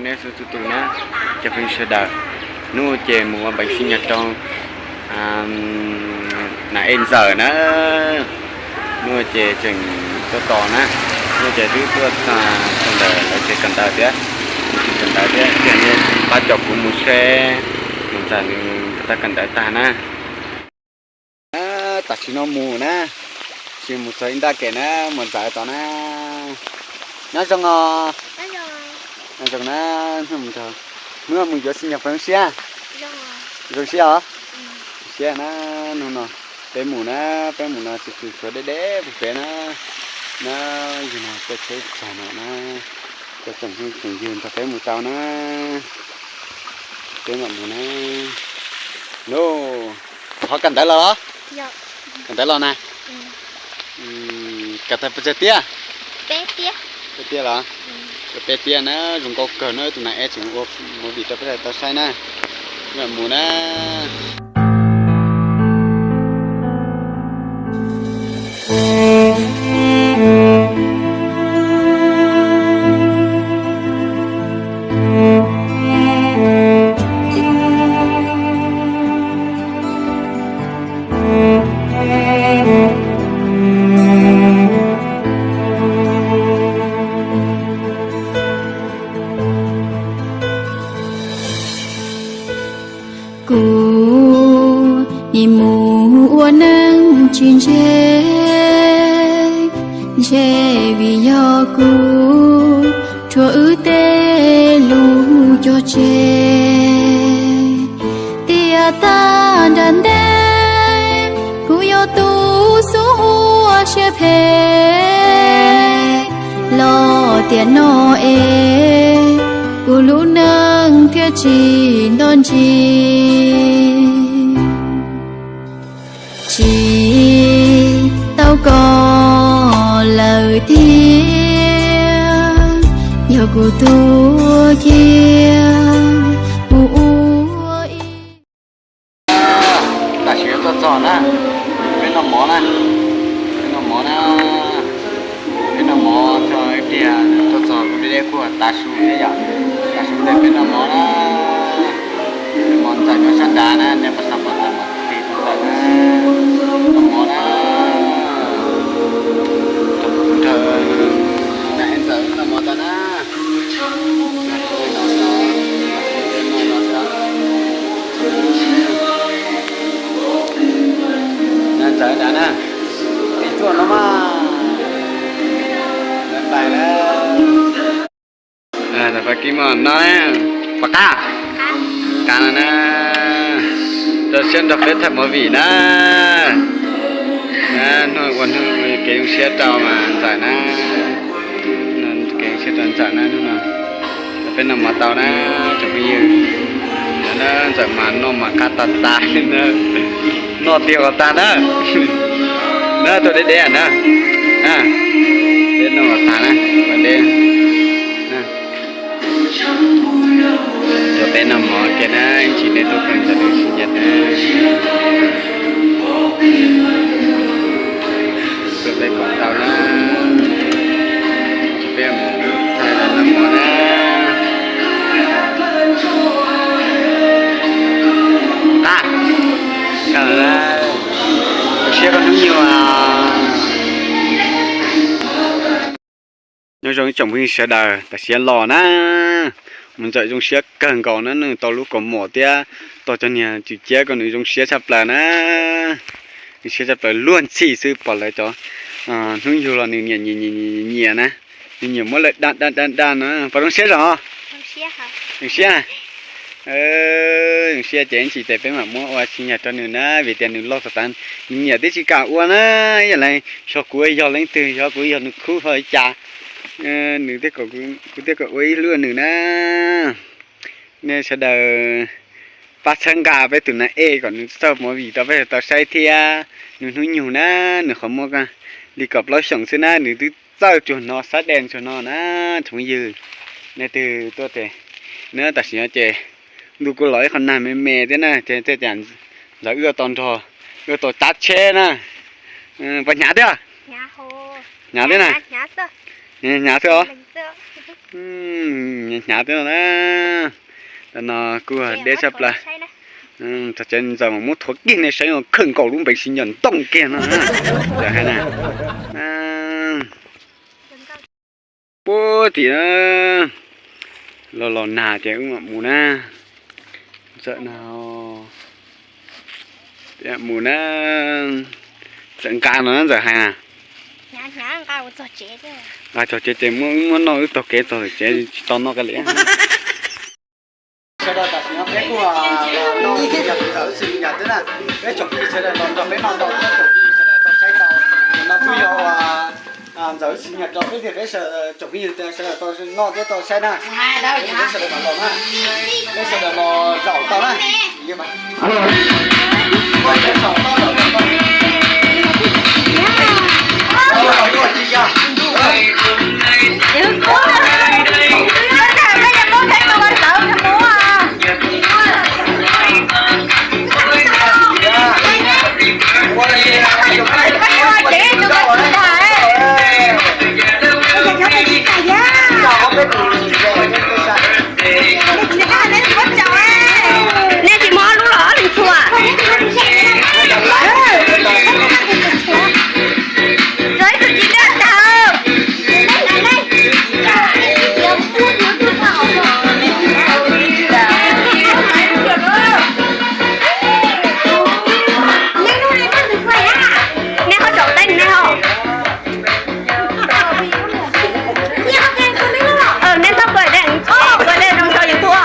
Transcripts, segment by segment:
Xu tu tu na, cov phooj ywg sawv daws, hnub ces mus ua npeev xi nyas rau nam ej ntxawm na. Hnub ces tseem tuaj tos na, hnub ces twb tuaj txog ntawm lawv tsev kawm ntawv thiab, tsev kawm ntawv thiab, ces nej pab coj kuv mus seb niam ntxawm nws tag kawm ntawv tag na. Tam sim no mus na, sim mus txog ib nrab kev na, mus ntxawm tod na. Nyob zoo os. Nyob zoo na, hnub mus yuav xi nyas peb siab. Zoo siab os. Siab na, hnub no peb mus na, peb mus no tsis tsis tshuav deb deb pem pem na. Na, yog no coj tsheb txog no na, cov tsoom phooj tsoom ywg nrog peb mus tau na. Peb mam mus na. No, qhov kawm ntawv los los? Kawm ntawv los na. Kawm tag pes tsawg tiab? Peb tiab los? Peb tiab na, zoo nkauj kawg na, tus nam ej tseem ua movie rau peb sawv daws tau saib na. Peb mam mus na. Kuv nim mus ua neej tsis ntse, ntshe vim yog kuv rhuav wb tej lus cog tseg. Tiam tag nram ntej kuv yog tus xub ua siab phem, los tiam no es kuv lub neej thiaj tsis nto ntsis. Tsis tau koj lawm thiab, yog kuv tuag kiag mus ua ib. Tam sim no tuaj txog na, peb noj mov na, peb noj mov na, peb noj mov txog ib pliag tuaj txog kuv deb deb kuj tas su thiab yom, tas su tes peb noj mov na, mov ntxawm nyob sab nrad na, nej puas xav pom ntxawm mov tis ntxawm na, noj mov na, nrog ntxawm noj mov tas na. Ntxawm nrad na, tis tuaj no mas, bye bye na. Tam pab kib mog no, pom qab, qab no na, rau siab nrog peb tham movie na. Hnub ua hnub kev zoo siab rau mas ntxawm na, kev zoo siab rau ntxawm na hnub no. Peb noj mov tau na, tsoom phooj ywg, ntxawm mas noj mas qab tas tas, noj tiag los tag na. Na tuaj deb deb na, peb noj los tag na, deb. Rau peb noj mov kiag na, ib ntsis nej tuaj koom ntxawm lub sij hawm na. Rau peb koom tau na, peb mus thaij noj mov na. Qab, zoo siab koj hnub nyoog. Nyob zoo ib tsoom phooj ywg sawv daws, tam sim no los na, mus ntxawm zoo siab kawg nkaus na, nws tau lub kaus mom thiab tau cov niag tswm ciab ko nws zoo siab tshaj plaws na. Zoo siab tshaj plaws luag ntxhi xwb, pom lawv cov hnub yug los nws nyiam nyiam nyiam nyiam na, nws nyiam muab lawv daj daj daj daj na. Puas zoo siab zog? Zoo siab. Zoo siab ces ib ntsis tes peb mam muab ua xi nyas rau nws na, vim tias nws loj tas tas, nws nyiam twb tsis kam ua na. Yog lawv xyov kuv yog leej twg, xyov kuv yog nws khub ho li cas, nws, kuv thiaj kom ua ib hlub nws na. Nej sawv daws pab txhawb nqa peb tus nam ej kom nws txawj movie rau peb tau saib thiab. Nws hnub nyoog na, nws qhov muaj li kaum plaub xyoos xwb na, nws twb txawj tsuag no, xab dej tsuag no na, tsoom phooj ywg. Nej twg tuaj ces, na tam sim no ces ntuj kuj los ib qho nag me me thiab na, ces tej cas ntxawm wb ua tau nrog, wb ua tau cab tsheb na. Puas hnyav thiab? Hnyav thiab na. Hnyav xwb os. Hnyav xwb no na. Tam no kuj deb tshaj plaws. Txog tsev ntxawm mas muab thuav kiag nej saib, khawm nkaus lub npeev xwv nyom ntooj kiag no na. Txawm hais na. Puag tim na, los los nag ces wb mam mus na. Txawm no, mus na. Txawm nqa no na Ntxawm hais na. Nqa txog tsev ces muab, muab noj wb taug kev txog tsev tsis tau noj kiag li. Sawv daws tam sim no peb kuj noj ntawm wb txiv Ntxawm twb na, peb tsoom phooj ywg sawv daws los nrog peb noj ntau, peb tsoom phooj ywg sawv daws tau saib tau. Tam no kuj yog Ntxawm wb txiv Ntxawm rau peb thiab peb sawv daws tsoom phooj ywg sawv daws tau noj thiab tau saib na. Peb sawv daws los na, peb sawv daws los zaum tau na. Nej tsis muab ob lub los ob leeg txhua. Rau ib tug tsis daj tag. Nej ho tsom teeb nej ho. Nej txhob kua dej, kua dej zoo rau YouTube.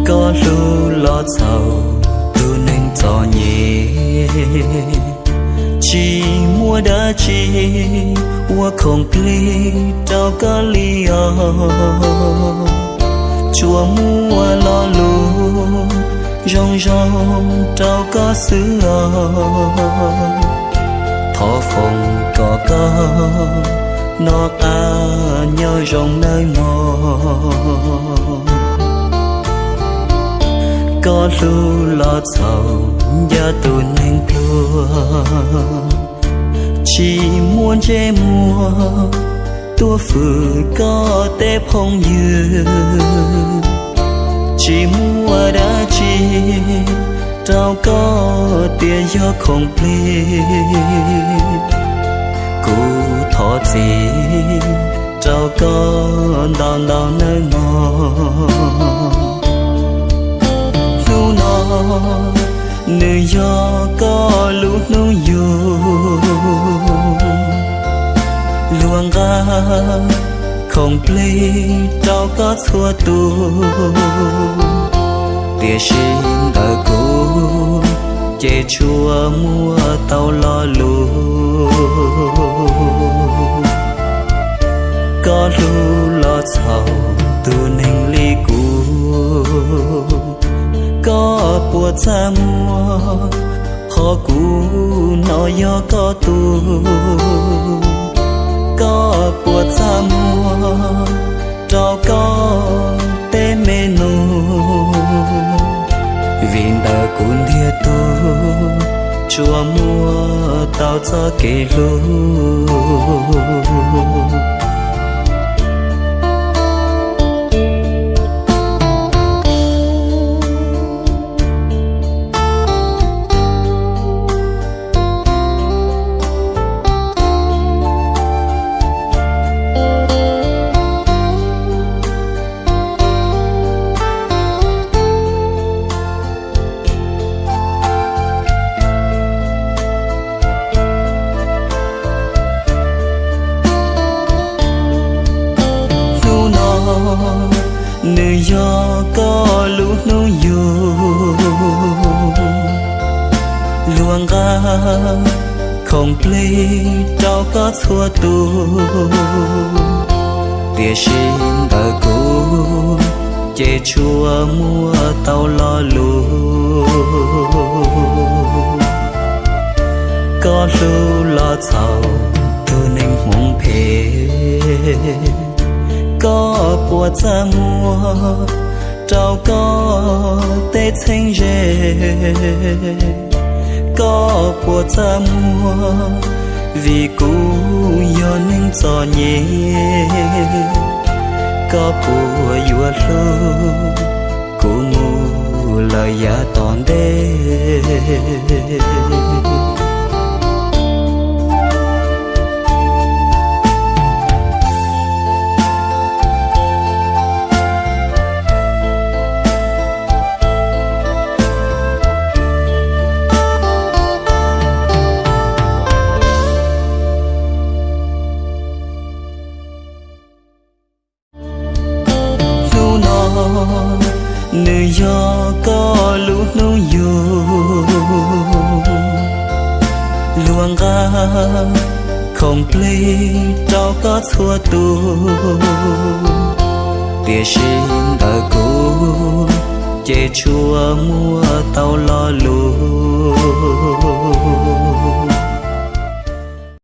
Koj hlub los txhaum tus neeg txom nyem, tsis muaj dab tsi ua khoom plig rau koj li os. Tsuas muaj lo lus zoo zoo rau koj xwb os. Thov foom kom koj noj qab nyob zoo nawb mog. Koj hlub los txhaum ncaj tus neeg pluag, tsis muaj ntsej muag tuaj fwm koj tej phooj ywg. Tsis muaj dab tsi rau koj tias yog khoom plig. Kuv thov txim rau koj ntau ntau nawb mog. Hnub no nws yog koj lub hnub yug, luag nqa khoom plig rau koj txhua tus, tiam sis ntawm kuv ces tsuas muaj tau lo lus. Koj hlub los txhaum tus neeg li kuv, koj puas txaj muag qhov kuv hnov yog koj tug? Koj puas txaj muag rau koj tej me nus? Vim ntawm kuv ntiag tug tsuas muaj tau txoj kev hlub. Yog koj lub hnub yug, luag nqa khoom plig rau koj txhua tus, tiam sis ntawm kuv ces tsuas muaj tau lo lus. Koj hlub los txhaum tus neeg hmoov phem, koj puas txaj muag rau koj tej txheeb ze? Koj puas txaj muag vim kuv yog neeg txom nyem? Koj puas yuav hlub kuv mus lawm yav tom ntej? Hnub no nws yog koj lub hnub yug, luag nqa khoom plig rau koj txhua tus, tiam sis ntawm kuv ces tsuas muaj tau lo lus.